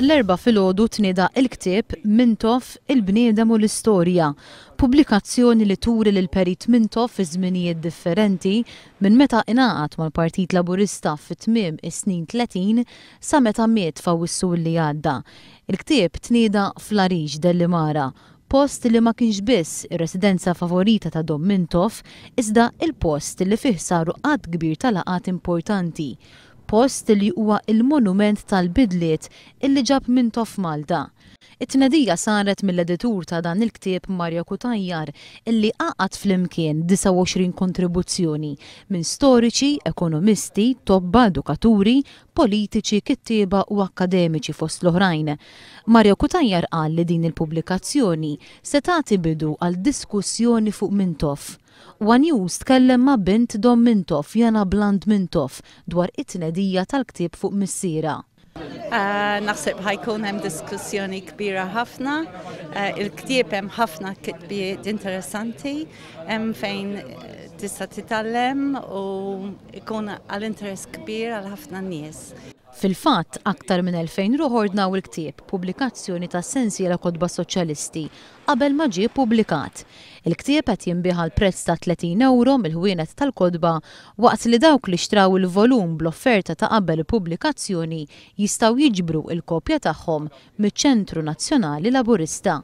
L-Erbgħa filgħodu tnieda l-ktieb Mintoff, Il-Bniedem u l-Istorja, pubblikazzjoni li turi lill-Perit Mintoff fi żminijiet differenti minn meta ingħaqad mal-Partit Laburista fi tmiem is-snin 30 sa meta miet f'Awwissu li għadda. Il-ktieb tnieda fl-Għarix Dellimara, post li ma kienx biss ir-residenza favorita ta' Dom Mintoff iżda il-post li fih saru għadd kbir ta' laqgħat importanti. Post li huwa il-monument tal-bidliet illi ġab Mintoff Malta. It-tnedija saret mill-editur ta' dan il-ktieb Mario Cutajar illi għaqqad flimkien 29 kontribuzzjoni minn storiċi, ekonomisti, tobba, edukaturi, politiċi, kittieba u akkademiċi fost l-oħrajn. Mario Cutajar qal li din il-pubblikazzjoni se tagħti bidu għal diskussjoni fuq Mintoff. One News tkellem ma' bint Dom Mintoff, Jana Bland Mintoff, dwar it-tnedija tal-ktieb fuq missierha. Naħseb ħa jkun hemm diskussjoni kbira ħafna. Il-ktieb hemm ħafna kitbiet interessanti, hemm fejn tista' titgħallem u jkun għal interess kbir għal ħafna nies. Fil-fatt, aktar minn 2,000 ruħ ordnaw il-ktieb, pubblikazzjoni ta' sensiela kotba soċjalisti, qabel ma ġie ppubblikat. Il-ktieb qed jinbiegħ għal prezz ta' 30 ewro mill-ħwienet tal-kotba waqt li dawk li xtraw il-volum bl-offerta ta' qabel il-pubblikazzjoni jistgħu jiġbru il-kopja tagħhom miċ-Ċentru Nazzjonali Laburista.